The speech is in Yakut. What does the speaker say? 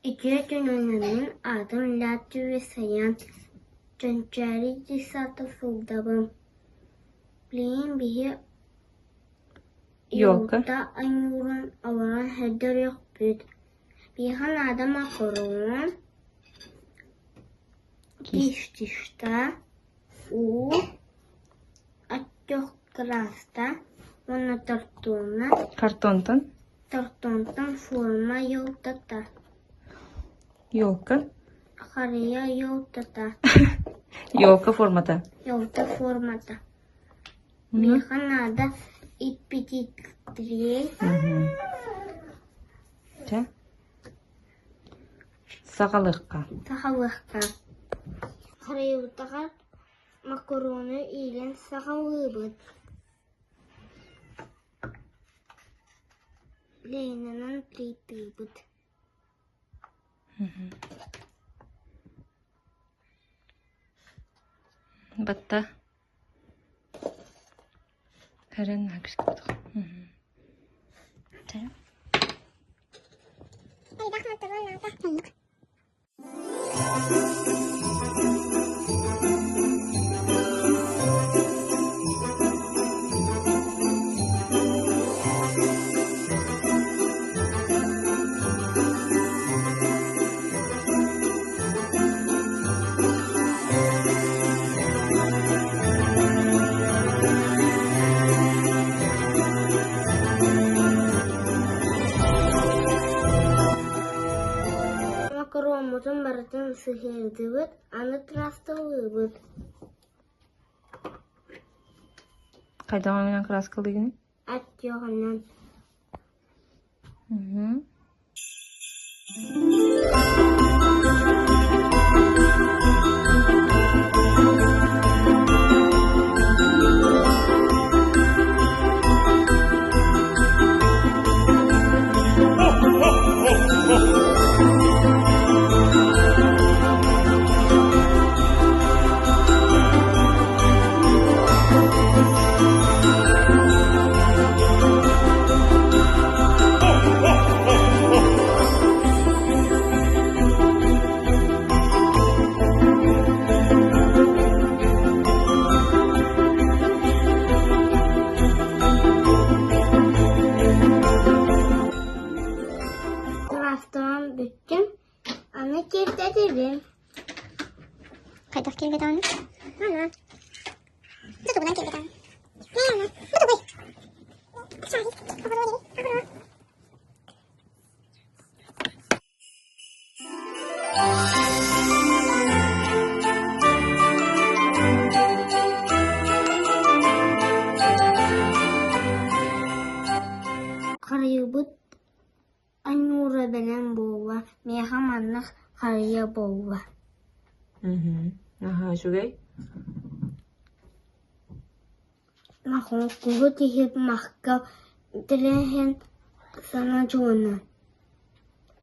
Үтүө күнүнэн аатым Лятвия Саян, Чөнчөөрү десята сылдьабын. Билигин биһи Елка. елка ойуурун олорон көрдөрүөхпүт. Биһиэхэ наада макарон, кистишта, уу, Оттокраста уонна тортуона Картонтан. Тортонтон форма елката. Елка. Харыйа елката. Елка формата. Елка формата. Миэхэ наада иппититрей. Чэ. Саҕалыахха. Саҕалыахха. Харыйабытыгар Макарону иилэн саҕалыыбыт, лиинэнэн клейтыыбыт Батта Хэрэн Макароммутун барытын сыһыардыбыт, аны кырааскалыыбыт. Хайдах оҥунан кырааскалыыгыный? Аттыаҕынан. Кырааскалаан бүттүм, аны киэргэтибин. Хайдах киэргэтэҕиний? Ана. Тутугунан киэргэтэҕин. Ана. Бутугуй. Харыйабыт Аньуура бэлэм буолла, миэхэ маннык харыйа буолла Наһаа үчүгэй. Куһу тиһип махка тэрээһин саҥа дьуона.